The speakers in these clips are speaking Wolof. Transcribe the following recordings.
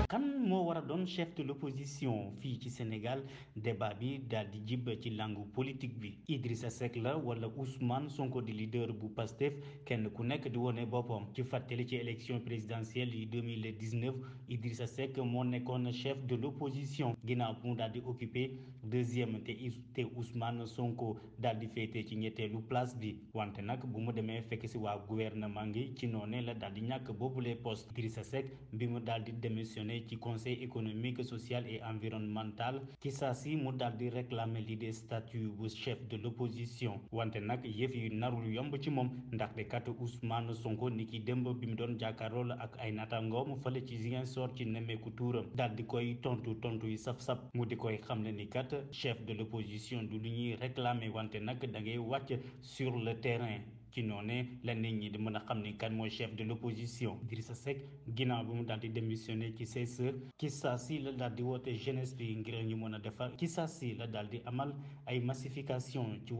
kan moo war a doon chef de l'opposition fii ci Sénégal débat bi daal di jib ci langue politique bi Idrissa Seck la wala Ousmane Sonko di leader bu Pastef kenn ku nekk di wone boppam ci fàttali ci élection présidentielle yi 2019 Idrissa Seck moo nekkoon chef de l'opposition ginnaaw bu mu daal di occupé deuxième te Ousmane Sonko daal di féete ci ñetteelu place bi wante nag bu mu demee fekk si waa gouvernement ngi ci noone la daal di ñàkk boobule poste Idrissa Seck bi mu daal di démissionné ci conseil économique social et environnemental ci saa si mu daal di réclamer lii des statuts bu chef de l'opposition wante nag yëf yu narul yomb ci moom ndaxte kat Ousmane Sonko ni ki démb bi mu doon jàkkaarloo ak ay naataangoom fële ci Ziguinchor ci nemmeeku tuuram daal di koy tontu yu saf-saf mu di koy xam ne ni kat chef de l'opposition du lu ñuy réclamer wante nag da ngay wàcc sur le terrain ci noone la nit ñi di mën a xam ni kan mooy chef de l'opposition Idrissa Seck ginnaaw bi mu daal di démissionné ci CSE ci saa si la daal di woote jeunesse bi ngir ñu mën a defar ci saa si la daal di amal ay massification ci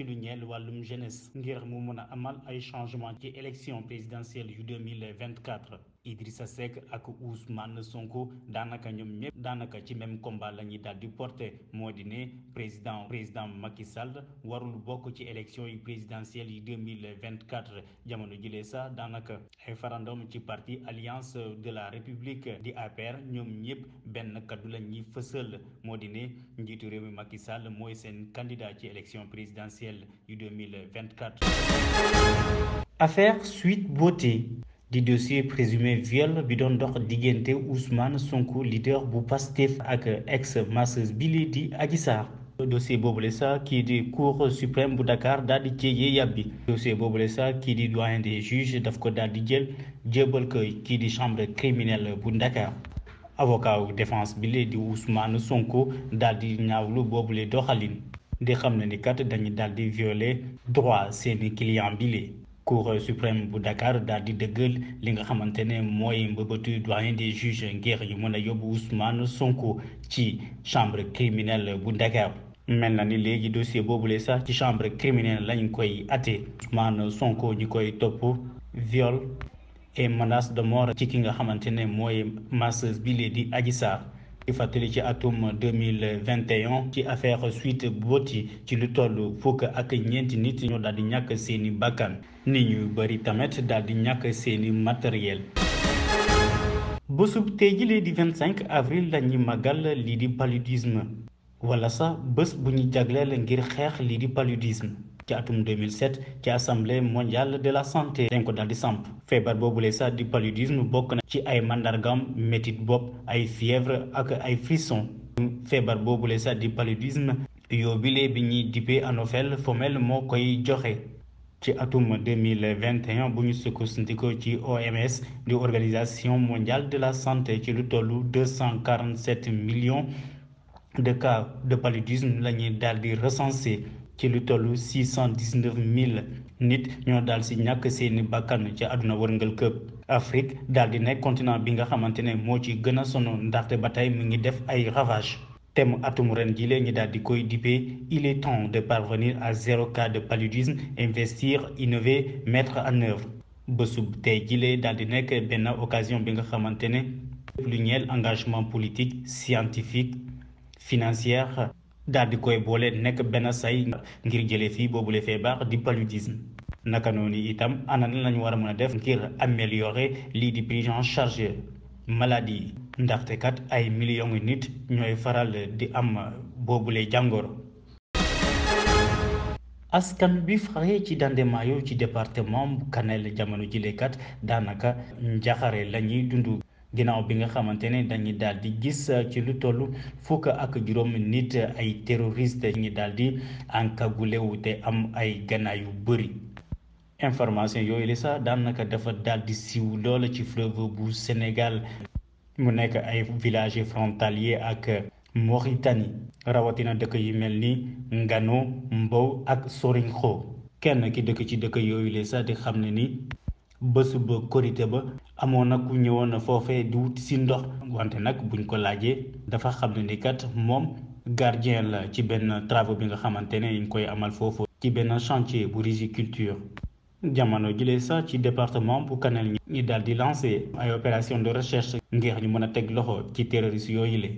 lu ñeel wàllum jeunesse ngir mu mën a amal ay changement ci élection présidentielle yu 2024 Idrissa Seck ak Ousmane Sonko daanaka ñoom ñëpp daanaka ci même combat la ñuy daal di porter moo di ne président Macky Sall warul bokk ci élection yi présidentielle yi 2024 jamono jëlee sax daanaka ay farandom ci parti alliance de la république di APR ñoom ñëpp benn kaddu la ñuy fësal moo di ne njiitu réew mi Macky Sall mooy seen candidat ci élection présidentielle yu 2024. Affaire Sweet Beauté di dossier présumé viol bi doon dox diggante Ousmane Sonko leader bu Pastef ak ex masseuse bili di Adji Sarr dossier boobule sax kii di cour suprême bu Dakar daal di céyee yàbbi dossier boobule sax kii di doyen des juges daf ko daal di jébal ko kii di chambre criminelle bu Dakar avocat wu défense bile di Ousmane Sonko daal di ñaawlu boobule doxalin di xam ne ni kat dañu daal di violer droit seeni client bile cour suprême bu Dakar daal di dëggal li nga xamante ne mooy mbëbëtu doyen des juges ngir yu mën a yóbbu Ousmane Sonko ci chambre criminelle bu Dakar mel na ni léegi dossier boobule sax ci chambre criminelle lañ koy atte Ousmane Sonko ñu koy topp viol et menace de mort ci ki nga xamante ne mooy masseuse bile di Adji Sarr di fàttali ci atum 2021 ci affaire Sweet Beauté ci lu toll fukk ak ñeenti nit ñoo daal di ñàkk seeni bakkan nit ñu bari tamit daal di ñàkk seeni matériel. bésub tey jii di 25 avril la ñuy màggal lii di paludisme wala sax bés bu ñu jagleel ngir xeex lii di paludisme ci atum 2007 ci assemblée mondiale de la santé dañ ko daal di samp feebar boobule sax di paludisme bokk na ci ay mandargam métit bopp ay fièvre ak ay frisson feebar boobule sax di paludisme yóbbile bi ñuy dippee anophèle femelle moo koy joxe ci atum 2021 bu ñu sukkandikoo ci OMS di organisation mondiale de la santé ci lu tollu 247 millions de cas de paludisme la ñuy daal di recensé ci lu tollu 619 000 nit ñoo daal si ñàkk seeni bakkan ci àdduna wërngal këpp Afrique daal di nekk continent bi nga xamante ne moo ci gën a sono ndaxte ba tey mu ngi def ay ravage thème atum ren jile ñi daal di koy dippee il est temps de parvenir à 0 cas de paludisme investir innover mettre en œuvre bésub tey jile daal di nekk benn occasion bi nga xamante ne lu ñeel engagement politique scientifique financière daal di koy boole nekk benn say ngir jëlee fii boobule feebar di paludisme naka noonu itam ana lan lañu war a mën a def ngir améliorer lii di prise en charge maladie ndaxte kat ay millions nit ñooy faral di am boobule jàngoro. askan bi fare ci Dandemayo ci département Kanel jamono jilekat daanaka njaxare la ñuy dund ginnaaw bi nga xamante ne dañuy daal di gis ci lu toll fukk ak juróom nit ay terroriste ñi daal di encagoulé wu te am ay gannaay yu bëri information yooyu li sax daanaka dafa daal di siiw loola ci fleuve bu Sénégal mu nekk ay village frontalier ak Mauritanie rawatina dëkk yu mel ni Ngano Mbow ak Sorinxo kenn ki dëkk ci dëkk yooyu li sax di xam ne ni bés ba korité ba amoon na ku ñëwoon foofee di wut si ndox wante nag buñ ko laajee dafa xam ne ni kat moom gardien la ci benn travaux bi nga xamante ne ñu koy amal foofu ci benn chantier bu riziculture jamono jile sax ci département bu Kanel ñi daal di lancé ay opération de recherche ngir ñu mën a teg loxo ci terroristes yooyu le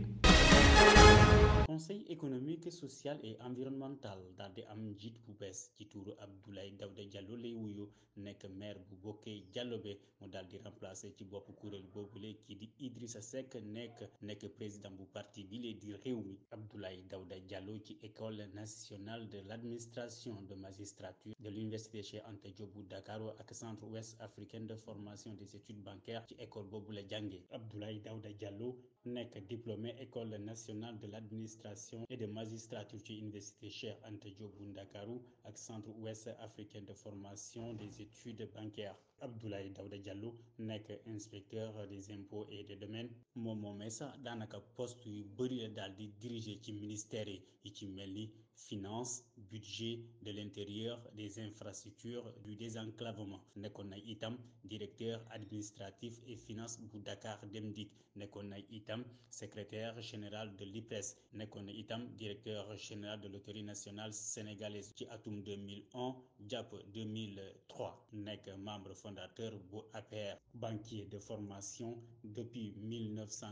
conseil économique social et environnemental daal di am njiit bu bees ci tuuru Abdoulaye Daouda Diallo lay wuyu nekk maire bu Boké Diallobe mu daal di remplacer ci bopp kuréel boobule kii di Idrissa Seck nekk président bu parti bi lee di Rewmi. Abdoulaye Daouda Diallo ci école nationale de l'administration de magistrature de l'université Cheikh Anta Diop bu Dakar ak centre ouest africain de formation des études bancaires ci école boobu la jàngee. Abdoulaye Daouda Diallo nekk diplômé école nationale de l'administration et de magistrature ci université Cheikh Anta Diop bu Ndakaaru ak centre ouest africain de formation des études bancaires. Abdoulaye Daouda Diallo nekk inspecteur des impôts et des domaines moom moomee sax daanaka poste yu bëri la daal di diriger ci ministère yi ci mel ni finance budget de l'intérieur des infrastructures du désenclavement nekkoon na itam directeur administratif et finance bu Dakar Dem Dikk nekkoon na itam secrétaire général de l'IPRES nekkoon na itam directeur général de loterie nationale sénégalaise ci atum 2001 jàpp 2003 nekk membre fondateur bu APR banquier de formation depuis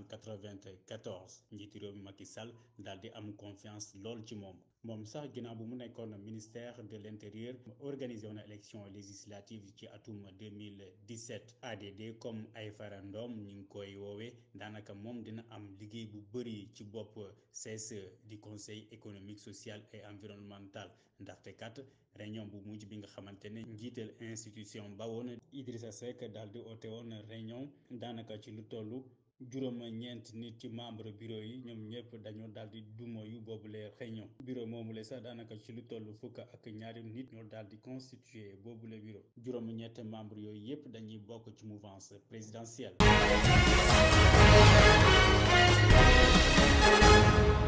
1994 njiitu réew mi Macky Sall daal di am confiance lool ci moom sax ginnaaw bu mu nekkoon ministère de l'intérieur organisé woon élection législative ci atum 2017 ADD comme ay farandom ñu ngi koy woowee daanaka moom dina am liggéey bu bëri ci bopp CSE di conseil économique social et environnemental ndaxte kat réunion bu mujj bi nga xamante ne njiital institution ba woon Idrissa Seck daal di oote woon réunion daanaka ci lu tollu juróom-ñeent nit ci membre bureau yi ñoom ñëpp dañoo daal di duma yu boobule réunion bureau moomule sax daanaka ci lu toll fukk ak ñaari nit ñoo daal di constituer boobule bureau juróom-ñett membre yooyu yëpp dañuy bokk ci mouvance présidentielle